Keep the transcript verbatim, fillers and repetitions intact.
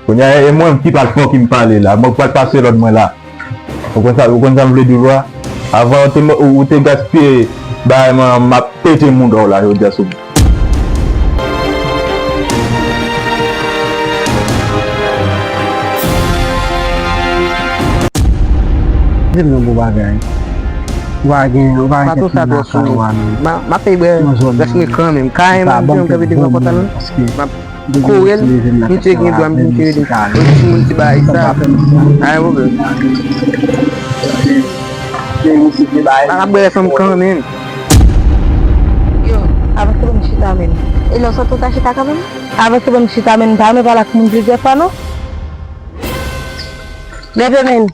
Kounye a, e mwen ki pral fè w ki m pale la. Mwen pral pase lòd mwen la. Ou konn sa, ou konn sa m vle di w a? Avan ou te, ou, ou te gaspiye bagay mwen an, m ap pete mouda w la jodi a sou. Di m yon bon bagay. Ou pa gen, ou pa gen kèk moun lakay ou a menm. M ap fè brè, rès mwen kanmenm. Ka yon moun ki anvi devan pòt la non. M ap Kore l, misye gen dwa misye rele. Yon timoun ti bagay sa. Pa gen pwoblèm. Pa ka bwè fanm kanmenm. Yo, avanse ban m chita menm. E lè w sòti w ta chita kanmenm? Avanse ban m chita menm, m pa renmen pale ak moun plizyè fwa non. Leve menm.